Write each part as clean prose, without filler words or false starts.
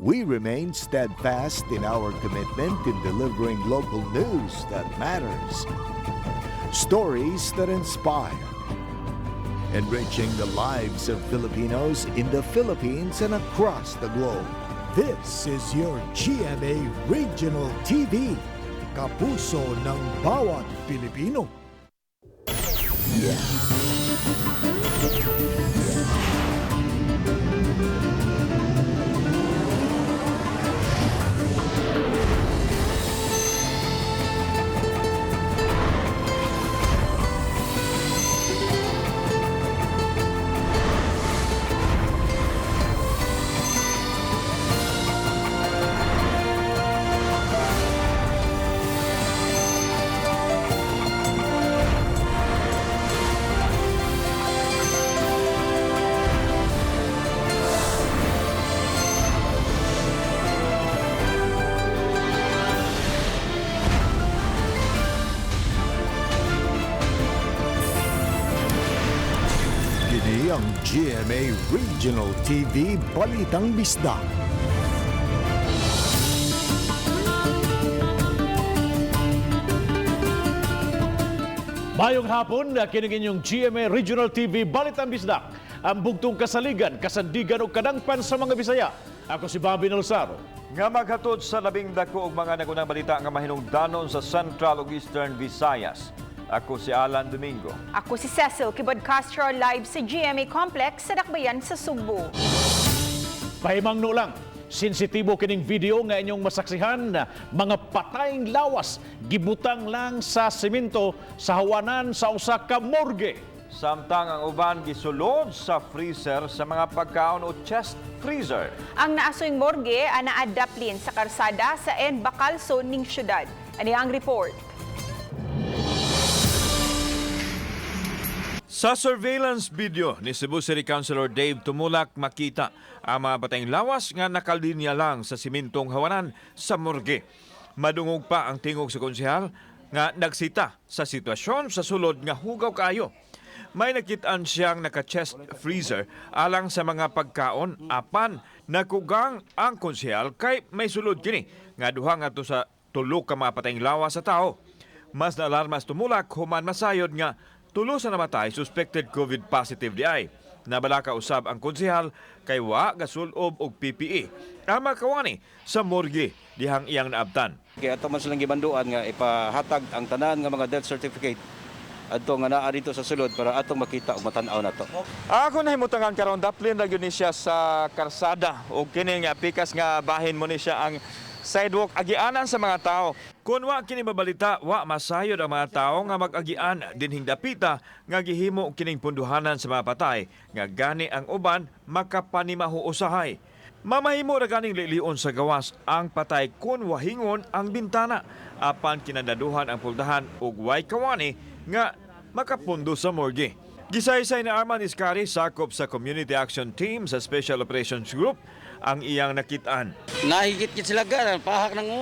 We remain steadfast in our commitment in delivering local news that matters, stories that inspire, enriching the lives of Filipinos in the Philippines and across the globe. This is your GMA Regional TV, kapuso ng bawat Pilipino. Kini ang GMA Regional TV Balitang Bisdak. Mayong hapon, kining inyong GMA Regional TV Balitang Bisdak. Ang bugtong kasaligan, kasandigan o kadangpan sa mga Bisaya. Ako si Bobby Nalsaro. Nga maghatod sa labing dako og mga nagunang balita nga mahinungdanon sa Central ug Eastern Visayas. Ako si Alan Domingo. Ako si Cecil Kibod Castro, live sa GMA Complex sa Dakbayan sa Sugbo. Pahimangno lang, sensitibo kining video nga inyong masaksihan, mga patayng lawas gibutang lang sa semento sa hawanan sa usa ka morgue. Samtang ang uban gisulod sa freezer sa mga pagkaon o chest freezer. Ang naasoy morgue ana adaplin sa karsada sa N. Bacalso ning syudad. Ani ang report. Sa surveillance video ni Cebu City Councilor Dave Tumulak, makita ang mga batayng lawas nga nakalinya lang sa simintong hawanan sa morgue. Madungog pa ang tingog sa konsehal nga nagsita sa sitwasyon sa sulod nga hugaw kaayo. May nakitaan siyang naka-chest freezer alang sa mga pagkaon, apan nakugang ang konsehal kay may sulod kini nga duha ngadto sa tulo ka mga patayng lawas sa tao. Mas naalarmas Tumulak human masayod nga tulo sa namatay suspected COVID positive di ay. Nabalaka usab ang konsehal kay wa gasulob og PPE. Ang kawani sa morgue dihang iyang naabtan. Kaya ato man silang gibanduan nga ipahatag ang tanan nga mga death certificate adto nga naa dito sa sulod para atong makita ug matan-aw nato. Ako nahimutangan karon, daplin ra gyud ni siya sa karsada ug kini nga pikas nga bahin mo ni siya ang sidewalk agianan sa mga tao. Kun wa kini mabalita, wa masayod ang mga tao nga mag-agian dinhing dapita nga gihimo kining punduhanan sa mga patay nga gani ang uban makapanimaho usahay. Mamahimo ra ganing lilion sa gawas ang patay kun wahingon ang bintana, apan kinadaduhan ang puldahan ug way kawani nga makapundo sa morgue. Gisaysay ni Arman Iskari, sakop sa Community Action Team sa Special Operations Group, ang iyang nakitaan. Nahigit kit sila gan, pahak nang o.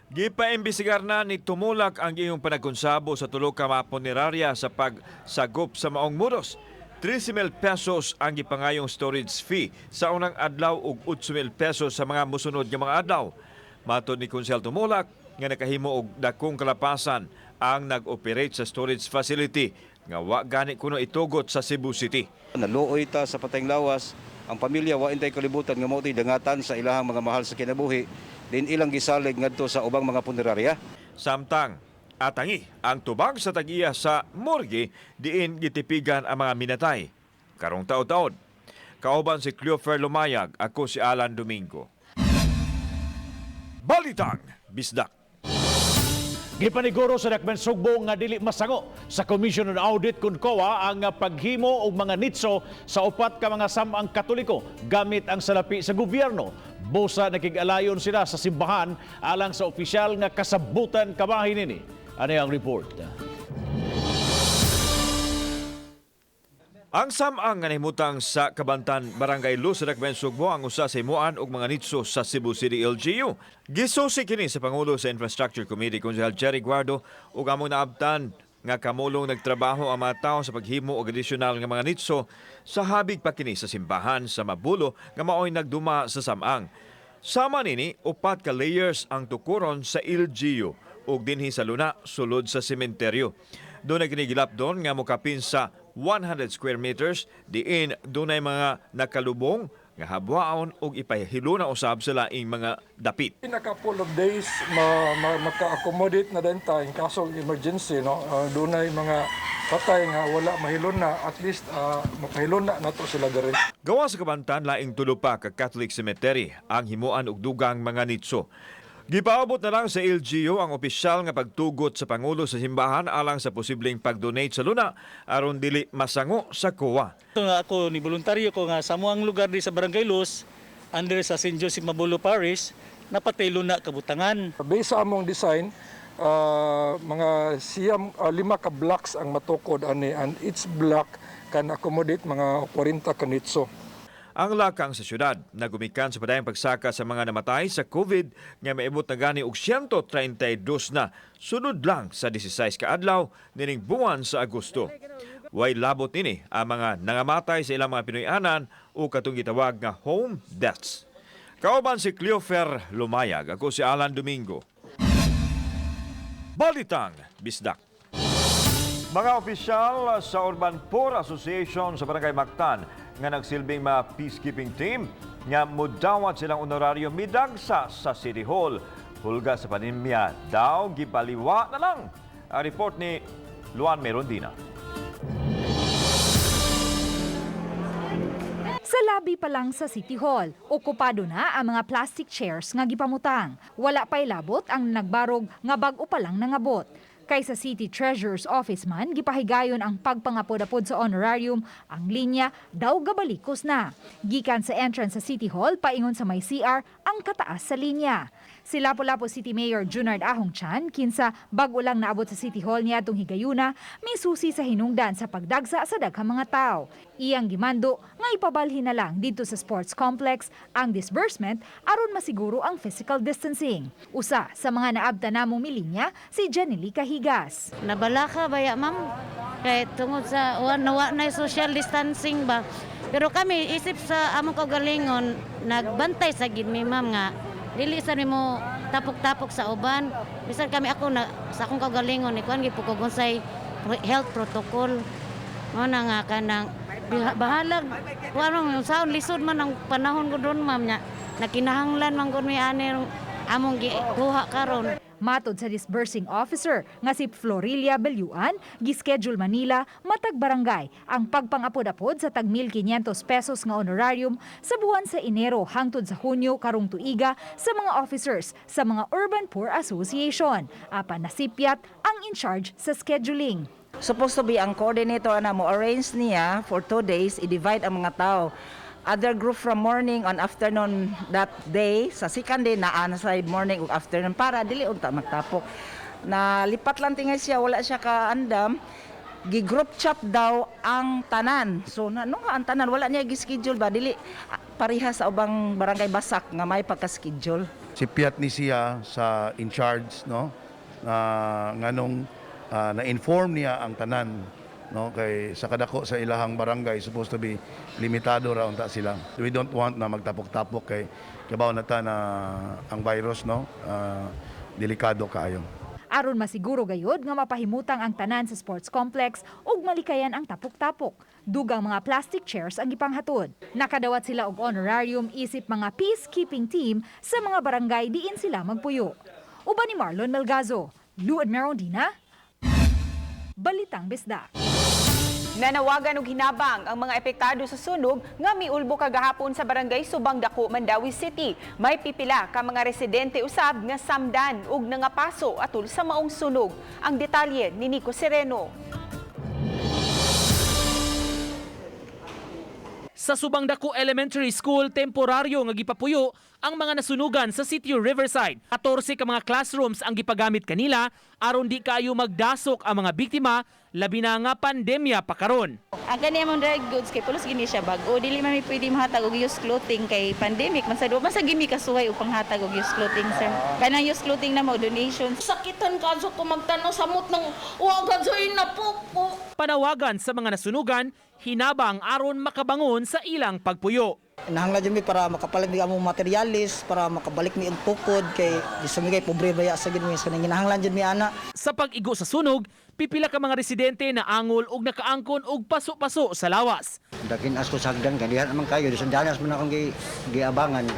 Gipaimbestigar na ni Tumulak ang iyong panagkonsabo sa tulo ka mga punerarya sa pagsagop sa maong muros. 13,000 pesos ang gipangayong storage fee sa unang adlaw ug 8,000 pesos sa mga musunod nga mga adlaw. Matod ni Konsehal Tumulak nga nakahimo og dakong kalapasan ang nag-operate sa storage facility nga wa gani kuno itugot sa Cebu City. Naluoy ta sa patayng lawas, ang pamilya wa intay kalibutan nga mao to'y dangatan sa ilahang mga mahal sa kinabuhi, din ilang gisalig ngadto sa ubang mga punerarya. Samtang atangi ang tubag sa tag-iya sa morgue diin gitipigan ang mga minatay. Karong taod-taod. Kauban si Cleofer Lumayag, ako si Alan Domingo. Balitang Bisdak. Gipaniguro sa Dakben Sugbo nga dili masango sa Commission on Audit kun COA ang paghimo og mga nitso sa upat ka mga samang Katoliko gamit ang salapi sa gobyerno. Busa nakig-alayon sila sa simbahan alang sa opisyal nga kasabutan kabahin nini. Ano ang report? Ang samang nga nahimutang sa Kabantan, Barangay Luz, sa Dakbayan Sugbo ang usa sa himuan og mga nitso sa Cebu City LGU. Gisusi kini sa Pangulo sa Infrastructure Committee, Konsehal Jerry Guardo, ug among naabtan nga kamulong nagtrabaho ang mga tao sa paghimo og additional nga mga nitso sa habig pa kini sa simbahan sa Mabulo nga maoy nagduma sa samang. Sama nini, upat ka layers ang tukuron sa LGU ug dinhi sa luna sulod sa sementeryo. Dunay kini gilapdon nga mokapin sa 100 square meters diin dunay mga nakalubong nga habwaon ug ipahiluna usab sa laing mga dapit. In a couple of days, maka-accommodate na din ta in kaso of emergency, no? Dunay mga patay nga wala mahilon na, at least mapahilon na nato sila diri. Gawa sa kabantan, laing tulo pa ka Catholic Cemetery ang himuan og dugang mga nitso. Gipaabot na lang sa LGU ang opisyal nga pagtugot sa Pangulo sa simbahan alang sa posibleng pag-donate sa luna aron dili masango sa COA. Ito nga ako ni voluntaryo ko nga sa amuang lugar di sa Barangay Luz under sa St. Joseph Mabolo Parish napatay luna kabutangan. Based sa among design, mga siyam lima ka blocks ang matukod ani, and each block can accommodate mga 40 ka nitso. Ang lakang sa syudad nagumikan sa padayang pagsaka sa mga namatay sa COVID nga maibot na gani og 132 na sunod lang sa 16 ka adlaw nining buwan sa Agosto. Way labot nini ang mga nangamatay sa ilang mga Pinoy-anan o katong gitawag nga home deaths. Kauban si Cleofer Lumayag, ako si Alan Domingo. Balitang Bisdak. Mga opisyal sa Urban Poor Association sa Barangay Mactan nga nagsilbing mga peacekeeping team nga mudawat silang honoraryo midagsa sa City Hall. Hulga sa pandemya daw gibaliwa na lang. Ang report ni Luan Merondina. Sa lobby pa lang sa City Hall, okupado na ang mga plastic chairs nga gipamutang. Wala pa'y labot ang nagbarog nga bag-o pa lang nangabot. Kay sa City Treasurer's Office man, gipahigayon ang pagpangapod-apod sa honorarium, ang linya daw gabalikos na. Gikan sa entrance sa City Hall, paingon sa may CR, ang kataas sa linya. Si Lapu-Lapu City Mayor Junard Ahong Chan, kinsa bag-o lang naabot sa City Hall niadtong higayuna, may susi sa hinungdan sa pagdagsa sa daghang mga tao. Iyang gimando nga ipabalhin na lang dito sa sports complex ang disbursement aron masiguro ang physical distancing. Usa sa mga naabta namong milinya si Jenny Cahigas. Nabalaka ba ya, ma'am? Kay tungod sa wa nawa na social distancing ba. Pero kami isip sa among kaugalingon nagbantay sa gid mi, ma'am, nga dili sa nimo tapok-tapok sa uban. Bisan kami, ako na sa akong kaugalingon ni kuan gid ko unsay health protocol. Mao na nga kanang bahalag kuan, ma'am, saon lisod man ang panahon ko doon, ma'am, nya nakinahanglan man gud mi ani among gikuha karon. Matod sa disbursing officer nga si Florilia Belyuan, gischedule Manila matag barangay ang pagpangapod-apod sa tag 1,500 pesos nga honorarium sa buwan sa Enero hangtod sa Hunyo karong tuiga sa mga officers sa mga Urban Poor Association. Apan nasipyat ang in charge sa scheduling. Supposed to be ang coordinator na mo arrange niya for 2 days, i-divide ang mga tao. Other group from morning on afternoon that day, sa second day naa na sa morning ug afternoon para dili unta magtapok. Na lipat lang tingay siya, wala siya kaandam. Gi-group chat daw ang tanan. So na no nga ang tanan wala niya gi-schedule ba, dili pareha sa ubang barangay Basak nga may pagka-schedule. Sipyat ni siya sa in charge, no, na nganong na-inform niya ang tanan, no, kay sa kadako sa ilahang barangay supposed to be limitado ra unta sila. We don't want na magtapok-tapok kay kabaw na ta na ang virus, no, delikado kaayo. Aron masiguro gayod nga mapahimutang ang tanan sa sports complex ug malikayan ang tapok-tapok. Dugang mga plastic chairs ang gipanghatod. Nakadawat sila og honorarium isip mga peacekeeping team sa mga barangay diin sila magpuyo. Uban ni Marlon Melgazo, Luan Merondina, Balitang Bisdak. Nanawagan og hinabang ang mga epektado sa sunog nga miulbo kagahapon sa barangay Subang Dako, Mandaue City. May pipila ka mga residente usab nga samdan ug nangapaso atul sa maong sunog. Ang detalye ni Nico Sereno. Sa Subang Dako Elementary School, temporaryo nga gipapuyo ang mga nasunugan sa City Riverside. 14 ka mga classrooms ang gipagamit kanila aron di kaayo magdasok ang mga biktima, labi na nga pandemya pa karon. Ang kani among dried goods kay pulos gini siya bag-o, dili man mi pwede mahatag og used clothing kay pandemic man sad, wa man sa gimi kasuway upang hatag og used clothing, sir. Kanang used clothing na mo donations. Sakitan kaso ko magtanaw, samot ng wa gadzoy na po. Panawagan sa mga nasunugan, hinabang aron makabangon sa ilang pagpuyo. Nahanglan jud mi para makapalit mi among materialis, para makabalik mi og tukod kay bisag mi kay pobre baya sa gid mi, so nanginahanglan jud mi ana. Sa pag-igo sa sunog, pipila ka mga residente na angol og nakaangkon og paso-paso sa lawas. Dakin as ko sa hagdan kay diha naman kayo, bisan danas man akong giabangan.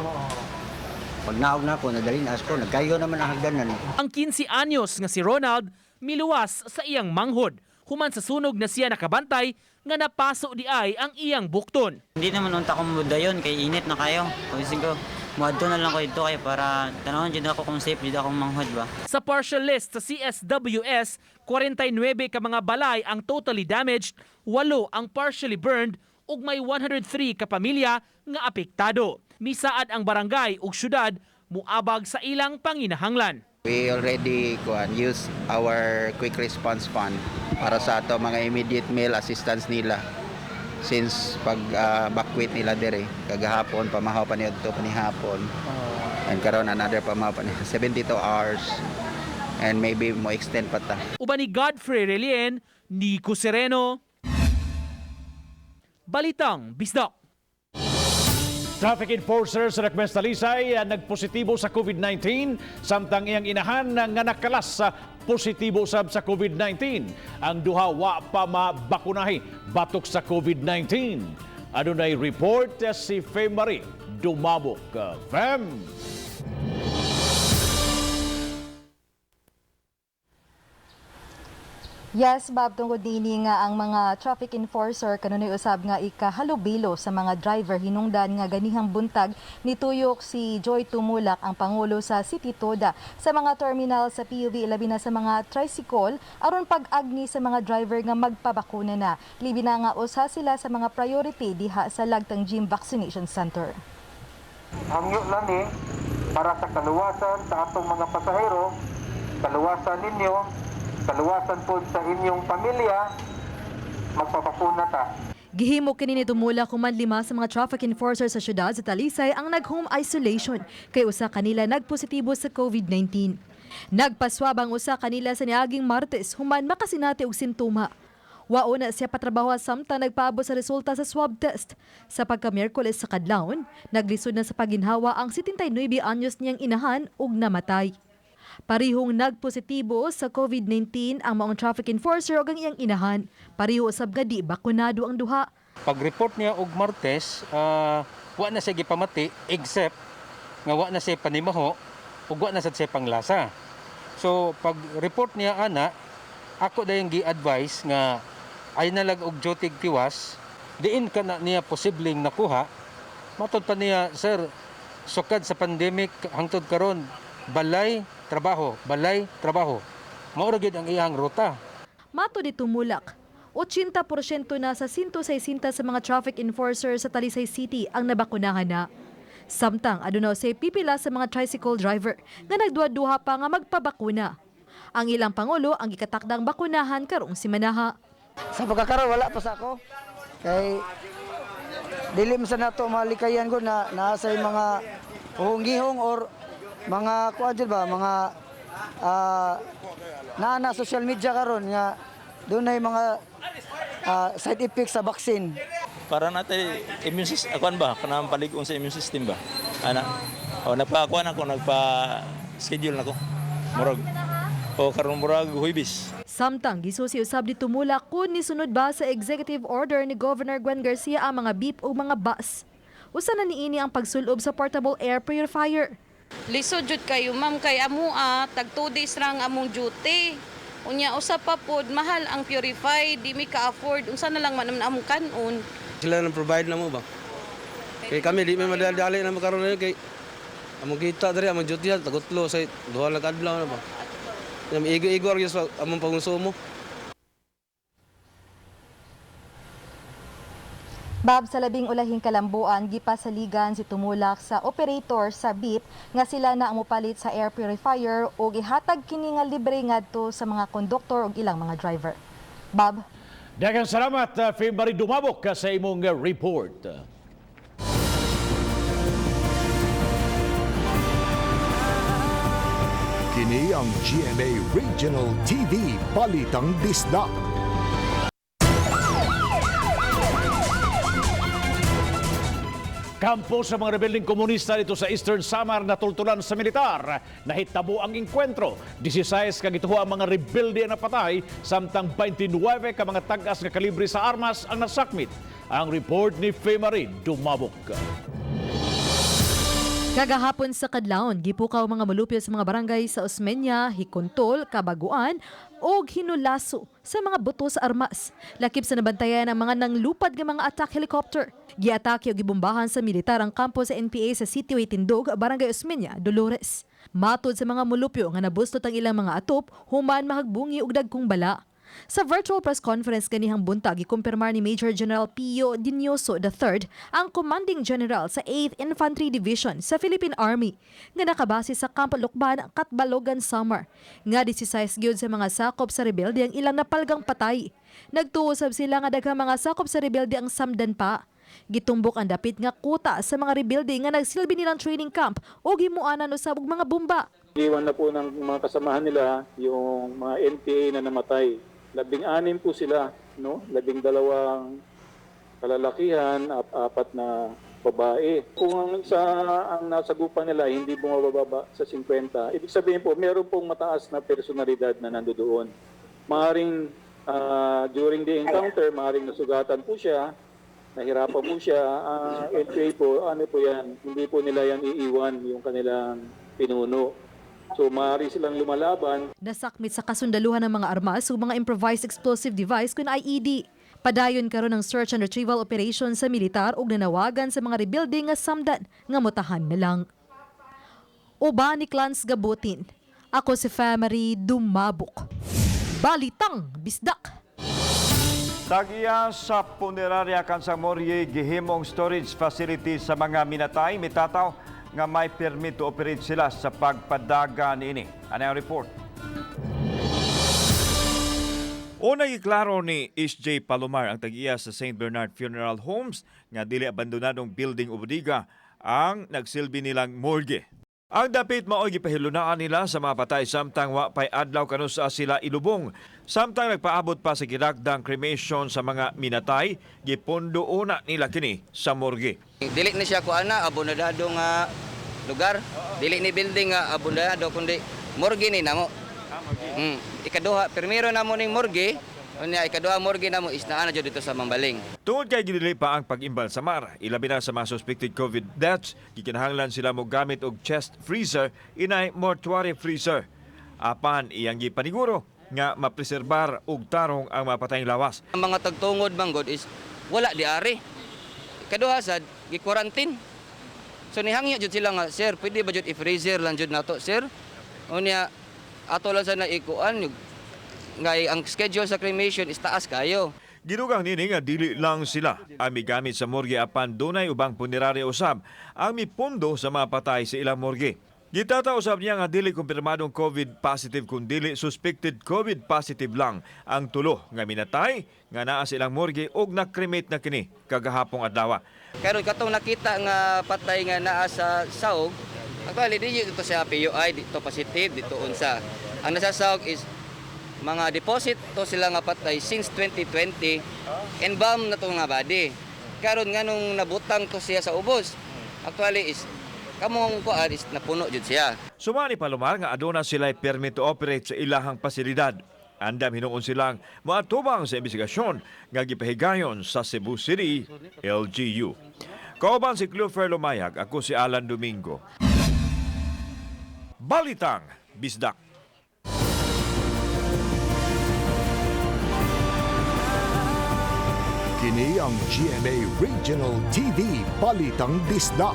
Pag naog na ako, nadalhin as ko, nagkayo naman ang hagdanan. Ang 15 anyos nga si Ronald miluwas sa iyang manghod. Human sa sunog na siya nakabantay nga napaso di ay ang iyang bukton. Hindi naman unta ko mudayon kay init na kayo. Kung ko, muadto na lang ko dito kay para tanawon jud ako kung safe jud akong manghod ba. Sa partial list sa CSWS, 49 ka mga balay ang totally damaged, 8 ang partially burned ug may 103 ka pamilya nga apektado. Misaad ang barangay ug syudad muabag sa ilang panginahanglan. We already kuan use our quick response fund para sa ato mga immediate meal assistance nila since pag evacuate nila dere kagahapon, pamahaw pa niya to panihapon, and karon another pamahaw pa niya 72 hours and maybe mo extend pa ta. Uban ni Godfrey Relien, Nico Sereno. Balitang Bisdak. Traffic enforcer sa Dakmes Talisay nagpositibo sa COVID-19 samtang iyang inahan nga nakalas sa positibo sab sa COVID-19. Ang duha wa pa mabakunahi batok sa COVID-19. Adunay report si Femari Dumabok. Fem! Yes, Bob, tungod niini nga ang mga traffic enforcer kanunay usab nga ikahalubilo sa mga driver hinungdan nga ganihang buntag nituyok si Joy Tumulak, ang pangulo sa City Toda, sa mga terminal sa PUV, labi na sa mga tricycle aron pag-agni sa mga driver nga magpabakuna na. Libi na nga usa sila sa mga priority diha sa Lagtang Gym Vaccination Center. Hangyo lang ni para sa kaluwasan sa atong mga pasahero, kaluwasan ninyo, kaluwasan po sa inyong pamilya, magpapakuna ta. Gihimo kini ni Tumulak human 5 sa mga traffic enforcer sa syudad sa Talisay ang nag-home isolation kay usa kanila nagpositibo sa COVID-19. Nagpaswab ang usa kanila sa niaging Martes human makasinati og sintoma. Wao na siya patrabaho samtang nagpaabot sa resulta sa swab test. Sa pagka-Miyerkules sa kadlawon, naglisod na sa paginhawa ang 79 anyos niyang inahan ug namatay. Parihong nagpositibo sa COVID-19 ang maong traffic enforcer ug ang iyang inahan. Pareho usab nga di bakunado ang duha. Pag-report niya og Martes, wa na siya gipamati except nga wa na siya panimaho ug wa na sad siya panglasa. So pag-report niya ana, ako dayong gi-advise nga ay nalag og duty tiwas, diin ka na niya posibleng nakuha. Matod pa niya, sir, sukad sa pandemic hangtod karon, balay trabaho, balay trabaho. Mao ra gyud ang iyang ruta. Mato ni Tumulak, 80% na sa 160 sa mga traffic enforcer sa Talisay City ang nabakunahan na. Samtang aduna say pipila sa mga tricycle driver nga nagduha-duha pa nga magpabakuna. Ang ilang pangulo ang gikatakdang bakunahan karong simanaha. Sa pagkakaroon wala pa sa ako kay dili man sa nato malikayan ko na naa say mga uhong-gihong or mga kuan jud ba, mga naa na social media karon nga dunay mga side effects sa vaccine. Para natay immune system, akuan ba kanang palig-on sa immune system ba ana. O nagpa-akuan ako, nagpa-schedule nako murag o karon murag Huwebes. Samtang gisusi usab ni Tumulak kun nisunod ba sa executive order ni Governor Gwen Garcia ang mga beep o mga bus. Usa na niini ang pagsulob sa portable air purifier. Lisod jud kayo ma'am kay amo tag 2 days ra ang among duty. Unya usa pa pod mahal ang purify, di mi ka-afford, unsa na lang man among kanon. Sila nang provide na mo ba? Kay kami di may madali na makaroon na kay among kita diri among duty tagutlo sa duha lang kadlaw na ba. Igo-igo ra gyud sa among pangonsumo. Bab, sa labing ulahing kalambuan, gipasaligan si Tumulak sa operator sa BIP nga sila na ang mopalit sa air purifier ug ihatag kini nga libre ngadto sa mga konduktor ug ilang mga driver. Bob? Daghang salamat, Femari Dumabok, sa imong report. Kini ang GMA Regional TV Balitang Bisdak. Kampo sa mga rebeldeng komunista dito sa Eastern Samar natultulan sa militar. Nahitabo ang engkwentro. 16 ka gituho ang mga rebelde ang napatay, samtang 29 ka mga tag-as nga kalibre sa armas ang nasakmit. Ang report ni Faye Marie Dumabok. Kagahapon sa kadlawon, gipukaw mga molupyo sa mga barangay sa Osmeña, Hikontol, Kabaguan ug Hinulaso sa mga buto sa armas. Lakip sa nabantayan ang mga nanglupad nga mga attack helicopter. Giatake ug gibombahan sa militar ang kampo sa NPA sa Sitio Tindog, Barangay Osmeña, Dolores. Matod sa mga molupyo nga nabuslot ang ilang mga atop, human mahagbungi og dagkong bala. Sa virtual press conference ganihang buntag, gikumpirmar ni Major General Pio Dinyoso III, ang Commanding General sa 8th Infantry Division sa Philippine Army, nga nakabase sa Camp Lukban, Katbalogan, Samar, nga 16 gyud sa mga sakop sa rebelde ang ilang napalgang patay. Nagtuo sab sila nga daghang mga sakop sa rebelde ang samdan pa. Gitumbok ang dapit nga kuta sa mga rebelde nga nagsilbi nilang training camp o gimuanan usab og mga bomba. Iwan na po ng mga kasamahan nila yung mga NPA na namatay. 16 po sila, no? 12 kalalakihan at 4 na babae. Kung ang nasagupan nila hindi bumababa sa 50, ibig sabihin po meron pong mataas na personalidad na nandoon. Maaring during the encounter, maaring nasugatan po siya, nahirapan po siya. NPA po, ano po yan, hindi po nila yan iiwan yung kanilang pinuno. So maaari silang lumalaban. Nasakmit sa kasundaluhan ng mga armas ug mga improvised explosive device kun IED. Padayon karon ang search and retrieval operation sa militar ug nanawagan sa mga rebelde nga samdan nga mutahan na lang. Uban ni Clans Gabutin. Ako si Family Dumabok. Balitang Bisdak. Tagiya sa punerarya kansang morye gihimong storage facility sa mga minatay mitataw nga may permit to operate sila sa pagpadaga niini. Ano ang report? Una giklaro ni SJ Palomar ang tag-iya sa St. Bernard Funeral Homes nga dili abandonadong building o bodega ang nagsilbi nilang morgue. Ang dapit mao'y gipahilunaan nila sa mga patay samtang wa pay adlaw kanusa sila ilubong. Samtang nagpaabot pa sa gilagdang cremation sa mga minatay, gipundo una nila kini sa morgue. Dili ni siya kuan na abonadado nga lugar. Dili ni building nga abonadado kundi morgue ni namo. Ikaduha, primero namo ning morgue, unya ikaduha morgue namo is naa na jud dito sa Mambaling. Tungod kay gidili pa ang pag-imbalsamar, ilabi na sa mga suspected COVID deaths, gikinahanglan sila mo gamit og chest freezer inay mortuary freezer. Apan iyang gipaniguro nga mapreserbar og tarong ang mapatayng lawas. Ang mga tagtungod manggod is wala di ari. Ikaduha sad gi-quarantine. So nihangyo jud sila nga, sir, pwede ba jud i-freezer lang jud nato, sir? Unya ato lang sa naikuan nga ang schedule sa cremation is taas kayo. Gidugang nini nga dili lang sila ang migamit sa morgue apan dunay ubang punerarya usab ang mipundo sa mga patay sa ilang morgue. Gitata usab niya nga dili kumpirmadong COVID positive kun dili suspected COVID positive lang ang tulo nga minatay nga naa sa ilang morgue ug na-cremate na kini kagahapong adlaw. Karon katong nakita nga patay nga naa sa saog, actually di dito sa PUI, dito positive, dito unsa. Ang nasa saog is mga deposit to sila nga patay since 2020 and bomb na to nga body. Karon nga nung nabutang to siya sa ubos, actually is kamong kuan is napuno jud siya. Sumani Palomar nga aduna sila permit to operate sa ilahang pasilidad. Andam hinuon silang moatubang sa investigasyon nga gipahigayon sa Cebu City LGU. Kauban si Clofer Lumayag, ako si Alan Domingo. Balitang Bisdak. Kini ang GMA Regional TV Balitang Bisdak.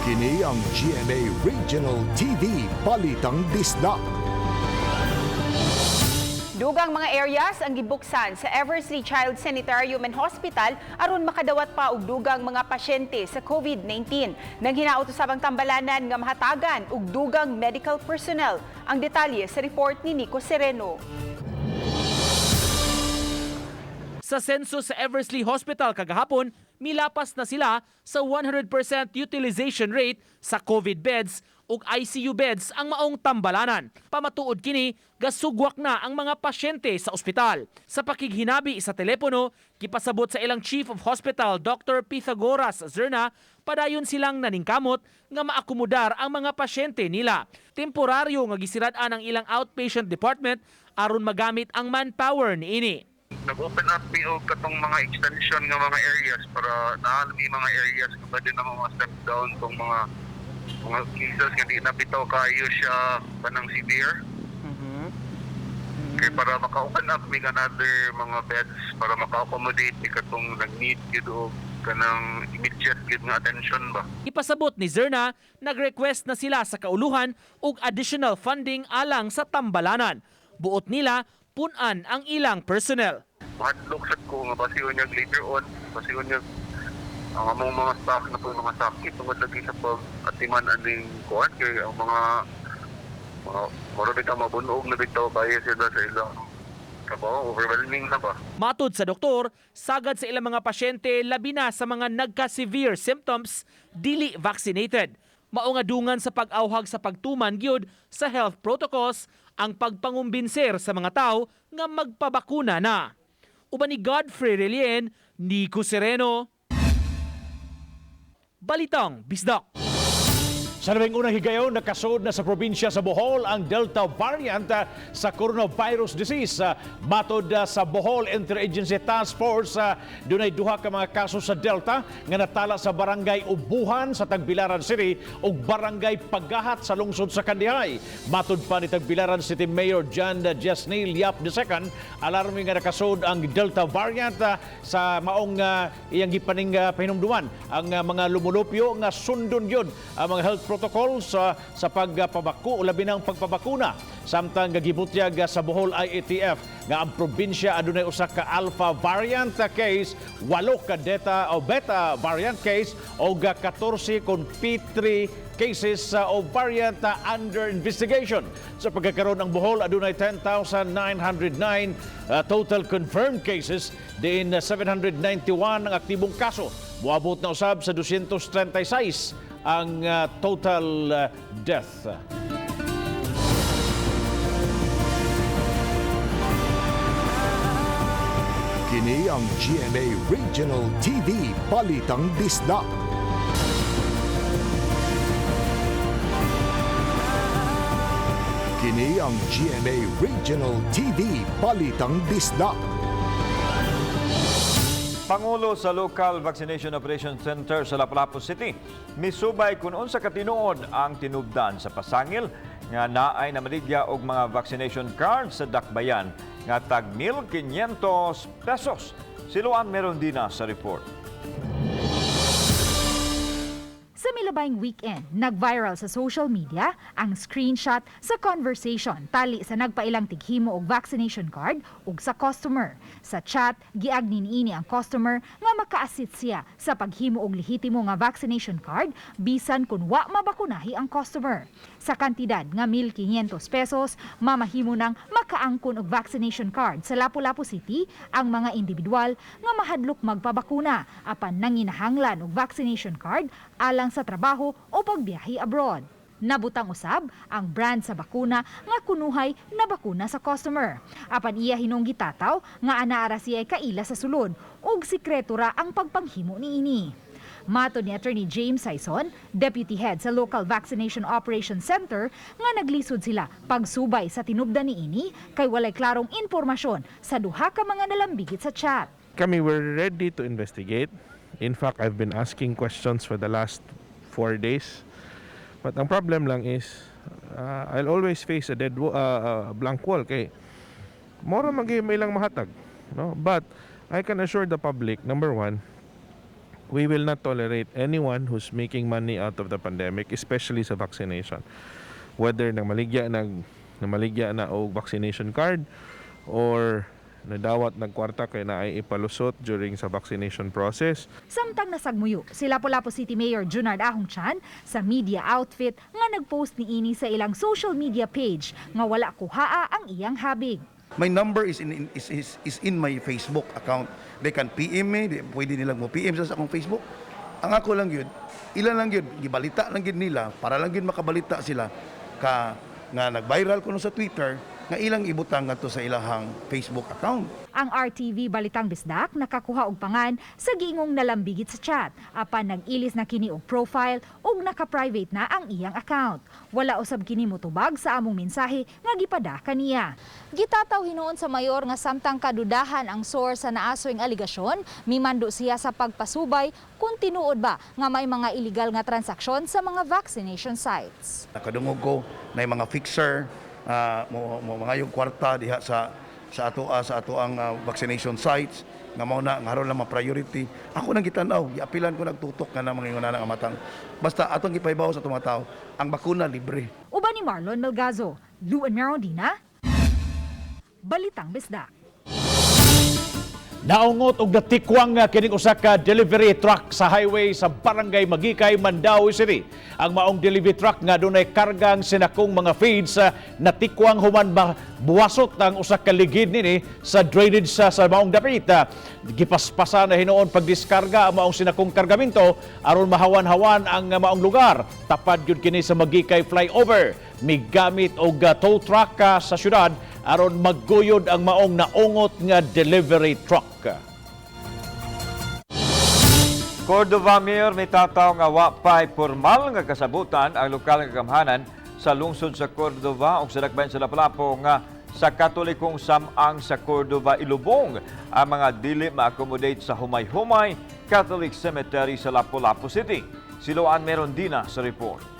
Kini ang GMA Regional TV Balitang Bisdak. Dugang mga areas ang gibuksan sa Eversley Child Sanitarium and Hospital aron makadawat pa og dugang mga pasyente sa COVID-19. Nang hinaot usab ang tambalanan nga mahatagan og dugang medical personnel. Ang detalye sa report ni Nico Sereno. Sa census sa Eversley Hospital kagahapon, milapas na sila sa 100% utilization rate sa COVID beds ug ICU beds ang maong tambalanan. Pamatuod kini, gasugwak na ang mga pasyente sa ospital. Sa pakighinabi sa telepono, gipasabot sa ilang Chief of Hospital Dr. Pythagoras Zerna, padayon silang naningkamot nga maakomodar ang mga pasyente nila. Temporaryo nga gisirad-an ang ilang outpatient department aron magamit ang manpower niini. Nag-open up mi og katong mga extension nga mga areas para naa mi mga areas nga pwede na mga step down tong mga cases nga di na bitaw kaayo siya kanang severe. Kay para maka-open up mig another mga beds para maka-accommodate ni katong nag-need gyud og kanang immediate gyud nga attention ba. Ipasabot ni Zerna, nag-request na sila sa kauluhan og additional funding alang sa tambalanan. Buot nila, punan ang ilang personnel. Mahadlok sad ko nga basiyon niya later on, basiyon niya ang among mga staff na po mga sakit tungod lagi sa pag-atiman aning kuan kay ang mga mura bitaw mabunog na bitaw kaya sila sa ilang trabaho, overwhelming na ba. Matod sa doktor, sagad sa ilang mga pasyente labi na sa mga nagka-severe symptoms, dili vaccinated. Mao nga dungan sa pag-awhag sa pagtuman gyud sa health protocols ang pagpangumbinser sa mga tao nga magpabakuna na. Uban ni Godfrey Relien, Nico Sereno. Balitang Bisdak. Sa labing unang higayon, nakasud na sa probinsya sa Bohol ang Delta variant sa coronavirus disease. Matod sa Bohol Interagency Task Force, dunay duha ka mga kaso sa Delta nga natala sa Barangay Ubuhan sa Tagbilaran City ug Barangay Pagahat sa lungsod sa Kandihay. Matod pa ni Tagbilaran City Mayor John Jesnil Yap II, alarming nga nakasud ang Delta variant sa maong iyang gipaning pahinumduman ang mga lumulupyo nga sundon yun ang mga health protocols sa pagpabaku, labi ng pagpabakuna. Samtang gagibutyag sa Bohol IATF nga ang probinsya adunay usa ka alpha variant case, 8 ka delta o beta variant case og 14 kon P3 cases o variant under investigation. Sa pagkakaroon ng Bohol adunay 10,909 total confirmed cases diin 791 ang aktibong kaso. Moabot na usab sa 236 ang total death. Kini ang GMA Regional TV Balitang Bisdak. Kini ang GMA Regional TV Balitang Bisdak. Pangulo sa Local Vaccination Operation Center sa Lapu-Lapu City, misubay kung unsa katinuod ang tinubdan sa pasangil nga naay namaligya og mga vaccination cards sa Dakbayan nga tag 1,500 pesos. Siluan meron din na sa report. Sa milabayng weekend, nag-viral sa social media ang screenshot sa conversation tali sa nagpailang tighimo og vaccination card ug sa customer. Sa chat, giagni niini ang customer nga maka-assist siya sa paghimo og lehitimo nga vaccination card bisan kun wa mabakunahi ang customer. Sa kantidad nga 1,500 pesos, mamahimo nang makaangkon og vaccination card sa Lapu-Lapu City ang mga individual nga mahadlok magpabakuna apan nanginahanglan og vaccination card alang sa trabaho o pagbiyahe abroad. Nabutang usab ang brand sa bakuna nga kunuhay na bakuna sa customer. Apan iya hinong gitataw nga anaara siya kaila sa sulod ug sikreto ra ang pagpanghimo niini. Matod ni Attorney James Saison, Deputy Head sa Local Vaccination Operations Center, nga naglisod sila pagsubay sa tinubdan niini kay walay klarong impormasyon sa duha ka mga nalambigit sa chat. Kami, we're ready to investigate. In fact, I've been asking questions for the last 4 days. But ang problem lang is, I'll always face a blank wall kay mora man gyud may lang mahatag, no? But I can assure the public, number one, we will not tolerate anyone who's making money out of the pandemic, especially sa vaccination. Whether nang maligya na og vaccination card or nadawat nagkwarta kay naay ipalusot during sa vaccination process. Samtang nasagmuyo si Lapu-Lapu City Mayor Junard Ahong Chan sa media outfit nga nagpost niini sa ilang social media page nga wala kuhaa ang iyang habig. My number is in my Facebook account. They can PM me, pwede nilang mo PM sa akong Facebook. Ang ako lang yun, ilan lang yun, gibalita lang yun nila, para lang yun makabalita sila, ka nga nag-viral kuno sa Twitter, nga ilang ibutang ngadto sa ilahang Facebook account. Ang RTV Balitang Bisdak nakakuha og pangan sa giingong nalambigit sa chat apan nag-ilis na kini og profile ug naka-private na ang iyang account. Wala usab kini motubag sa among mensahe nga gipada kaniya. Gitataw hinuon sa mayor nga samtang kadudahan ang source sa naasoyng aligasyon, mimando siya sa pagpasubay kung tinuod ba nga may mga illegal nga transaksyon sa mga vaccination sites. Nakadungog ko na yung mga fixer, mo mga yung kwarta diha sa ato ang vaccination sites nga mao na nga aron lang ma-priority. Ako nang gitan-aw, giapilan ko nagtutok nga na mga ingon na nga matang. Basta atong gipahibaw sa atong mga tao, ang bakuna libre. Uban ni Marlon Melgazo, Luan Merondina, Balitang Bisdak. Naungot og natikwang kining usa ka delivery truck sa highway sa Barangay Magikay, Mandaue City. Ang maong delivery truck nga dunay kargang sinakong mga feeds, natikwang human ba buwasot ang usa ka ligid nini sa drainage sa maong dapit. Gipaspasa na hinuon pagdiskarga ang maong sinakong kargamento aron mahawan-hawan ang maong lugar. Tapad gyud kini sa Magikay flyover. Migamit og tow truck sa syudad aron magguyod ang maong naungot nga delivery truck. Cordova Mayor mitataw nga wa pay formal nga kasabutan ang lokal nga gamhanan sa lungsod sa Cordova ug sa dakbayan sa Lapu-Lapu nga sa Katolikong Samang sa Cordova ilubong ang mga dili ma-accommodate sa Humay-Humay Catholic Cemetery sa Lapu-Lapu City. Si Luan Merondina sa report.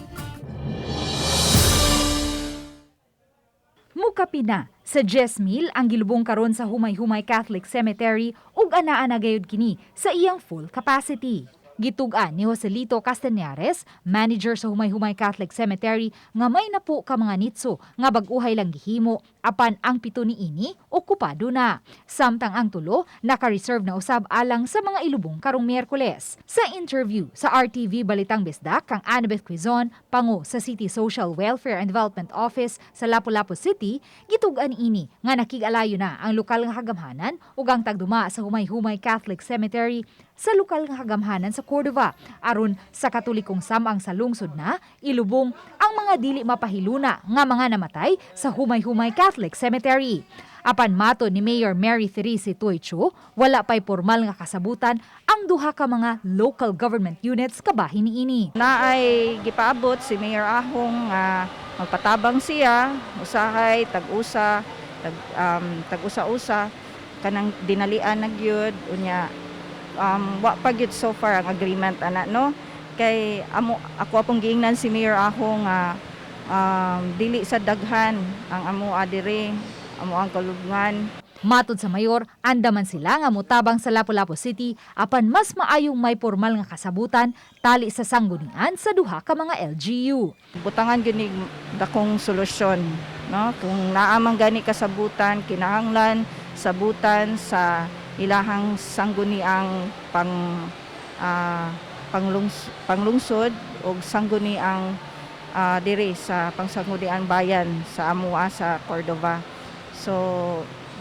Mukapina sa 10,000 ang gilubong karon sa Humay-Humay Catholic Cemetery ug anaa na gayud kini sa iyang full capacity. Gitug-an ni Joselito Castañares, manager sa Humay-Humay Catholic Cemetery, nga may napo ka mga nitso nga bag-uhay lang gihimo apan ang 7 niini okupado na. Samtang ang 3 naka-reserve na usab alang sa mga ilubong karong Miyerkules. Sa interview sa RTV Balitang Bisdak kang Annabeth Quizon, pango sa City Social Welfare and Development Office sa Lapu-Lapu City, gitug-an ini nga nakig-alayo na ang lokal nga kagamhanan ug ang tagduma sa Humay-Humay Catholic Cemetery sa lokal nga kagamhanan sa Cordova aron sa Katolikong Samang sa lungsod na ilubong ang mga dili mapahiluna nga mga namatay sa Humay-Humay Catholic Cemetery. Apan mato ni Mayor Mary Therese Toycho, wala pa'y formal nga kasabutan ang duha ka mga local government units kabahin niini. Naay gipaabot si Mayor Ahong nga magpatabang siya usahay tag-usa tag, tag-usa-usa kanang dinalian na gyud unya wa pa gyud so far ang agreement ana, no, kay amo ako apong giingnan si Mayor Ahong nga dili sa daghan ang amo adiri amo ang kalubngan. Matod sa mayor, andaman sila nga motabang sa Lapu-Lapu City apan mas maayong may formal nga kasabutan tali sa sanggunian sa duha ka mga LGU. Butangan gyud ni dakong solusyon, no, kung naa man gani kasabutan, kinahanglan sabutan sa ilahang sangguniang panglungsod og sangguniang diri sa pangsangguniang bayan sa amua sa Cordova. So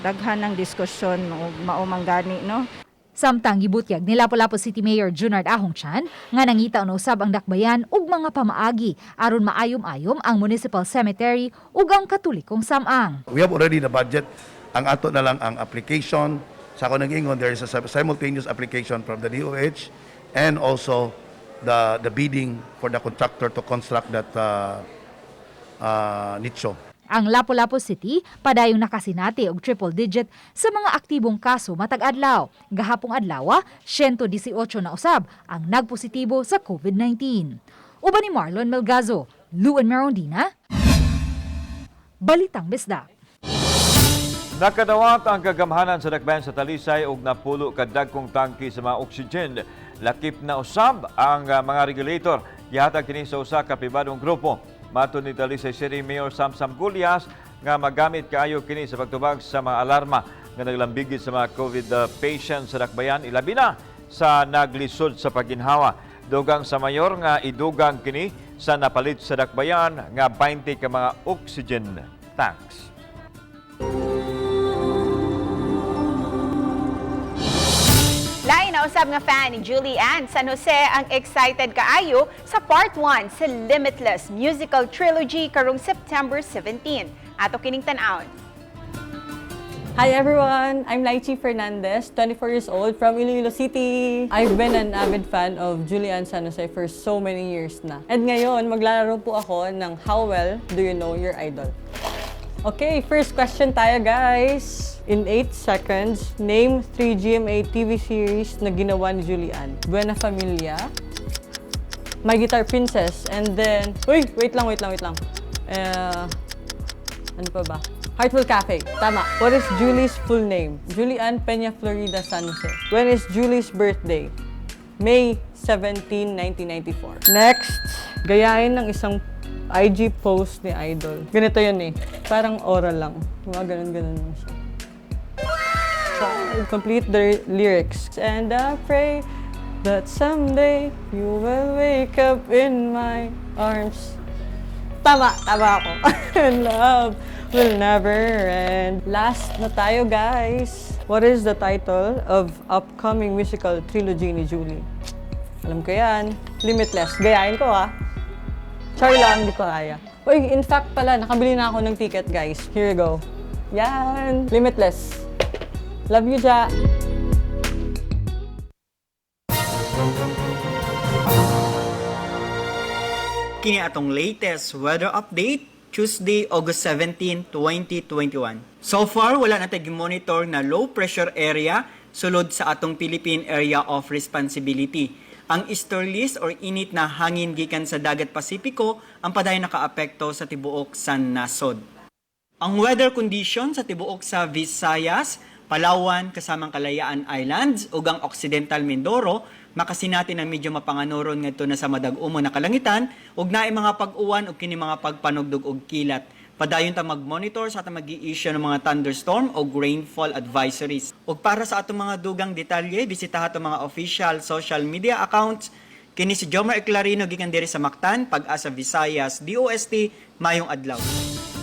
daghan ng diskusyon ug mao man gani, no. Samtang gibutyag ni Lapu-Lapu City Mayor Junard Ahong Chan nga nangita na usab ang dakbayan ug mga pamaagi aron maayom-ayom ang municipal cemetery ug ang Katolikong Samang. We have already the budget. Ang ato na lang ang application. Sa ako nag-ingon, there is a simultaneous application from the DOH and also the bidding for the contractor to construct that nicho. Ang Lapu-Lapu City padayong nakasinati og triple digit sa mga aktibong kaso matag adlaw. Gahapong adlaw, 118 na usab ang nagpositibo sa COVID-19. Uban ni Marlon Melgazo, Luan Merondina, Balitang Bisdak. Nakadawat ang kagamhanan sa dakbayan sa Talisay og napulo ka dagkong tangki sa mga oxygen. Lakip na usab ang mga regulator. Gihatag kini sa usa ka pribadong grupo. Matod ni Talisay City Mayor Samsam Gullas nga magamit kaayo kini sa pagtubag sa mga alarma nga naglambigit sa mga COVID patients sa dakbayan, ilabi na sa naglisod sa paginhawa. Dugang sa mayor nga idugang kini sa napalit sa dakbayan nga 20 ka mga oxygen tanks. Lain na na usab nga fan ni Julie Anne San Jose ang excited kaayo sa part 1 sa Limitless Musical Trilogy karong September 17. Ato kining tan-awon. Hi everyone! I'm Lychee Fernandez, 24 years old from Iloilo City. I've been an avid fan of Julie Anne San Jose for so many years na. And ngayon, maglalaro po ako ng How Well Do You Know Your Idol? Okay, first question tayo, guys. In 8 seconds, name 3 GMA TV series na ginawa ni Julie Anne. Buena Familia, My Guitar Princess, and then... Uy! Wait lang, wait lang, wait lang. Eh, ano pa ba? Heartful Cafe. Tama. What is Julie's full name? Julie Anne Peña Florida San Jose. When is Julie's birthday? May 17, 1994. Next, gayahin ng isang IG post ni Idol. Ganito yun eh. Parang oral lang. Mga ganun-ganun lang siya. So, complete the lyrics. And I pray that someday you will wake up in my arms. Tama, tama ako. And love will never end. Last na tayo, guys. What is the title of upcoming musical trilogy ni Julie? Alam ko yan. Limitless. Gayahin ko ah. Char lang, hindi ko kaya. Uy, in fact pala, nakabili na ako ng ticket, guys. Here you go. Yan. Limitless. Love you, Ja. Kini atong latest weather update Tuesday, August 17, 2021. So far, wala na tay monitor na low pressure area sulod sa atong Philippine Area of Responsibility. Ang easterlies or init na hangin gikan sa dagat Pasipiko ang padayon nakaapekto sa tibuok sa nasod. Ang weather condition sa tibuok sa Visayas, Palawan kasamang Kalayaan Islands ug ang Occidental Mindoro makasinati ng medyo mapanganuron ngadto na sa madag-umo na kalangitan ug naay mga pag-uwan ug kini mga pagpanugdog og kilat. Padayon ta mag-monitor sa atong magi-issue ng mga thunderstorm o rainfall advisories. Ug para sa atong mga dugang detalye, bisitaha atong mga official social media accounts. Kini si Jomar Eclarino gikan diri sa Mactan, Pag-asa Visayas, DOST, mayong adlaw.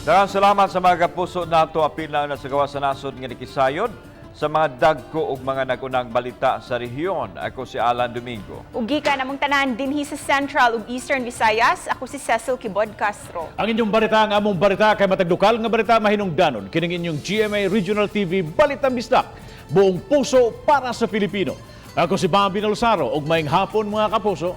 Daghang salamat sa mga kapuso nato, apil na sa gawas sa nasod nga nikisayod sa mga dagko ug mga nagunang balita sa rehiyon. Ako si Alan Domingo. Ug gikan namong tanan dinhi sa Central ug Eastern Visayas, ako si Cecil Kibod Castro. Ang inyong balita, ang among balita kay matag lokal nga balita mahinungdanon kining inyong GMA Regional TV Balitang Bisdak. Buong puso para sa Pilipino. Ako si Bambi Nalsaro ug maayong hapon, mga kapuso.